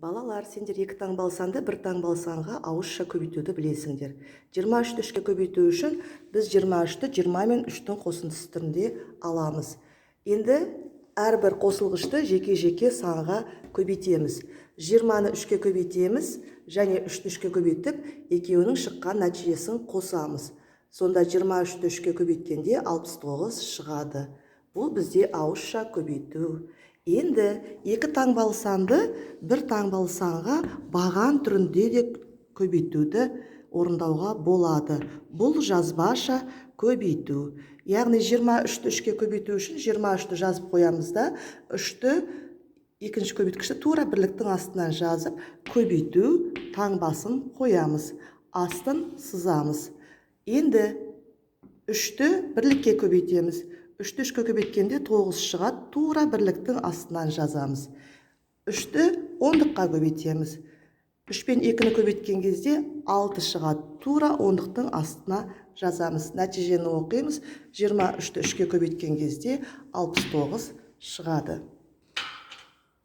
Балалар, сендер екі таңбалы санды бір таңбалы санға ауызша көбейтуді білесіңдер. 23-ті 3-ке көбейту үшін біз 23-ті 20 мен 3-тің қосындысы түрінде аламыз. Енді әрбір қосылғышты жеке-жеке санға көбейтеміз. 20-ны 3-ке көбейтеміз және 3-ті 3-ке көбейтіп, екеуінің шыққан нәтижесін қосамыз. Сонда 23-ті 3-ке көбейткенде 69 шығады. Бұл бізде ауызша көбейту. Енді екі таңбалы санды бір таңбалы санға баған түрінде де көбейтуді орындауға болады. Бұл жазбаша көбейту. Яғни 23-ті 3-ке көбейту үшін 23-ті жазып қоямыз да, 3-ті, екінші көбейткішті тура бірліктің астынан жазып, көбейту таңбасын қоямыз, астын сызамыз. Енді 3-ті бірлікке көбейтеміз. 3-ті 3-ке көбейткенде 9 шығады, тура бірліктің астынан жазамыз. 3-ті ондыққа көбейтеміз. 3 пен 2-ні көбейткен кезде 6 шығады, тура ондықтың астына жазамыз. Нәтижені оқимыз. 23-ті 3-ке көбейткен кезде 69 шығады.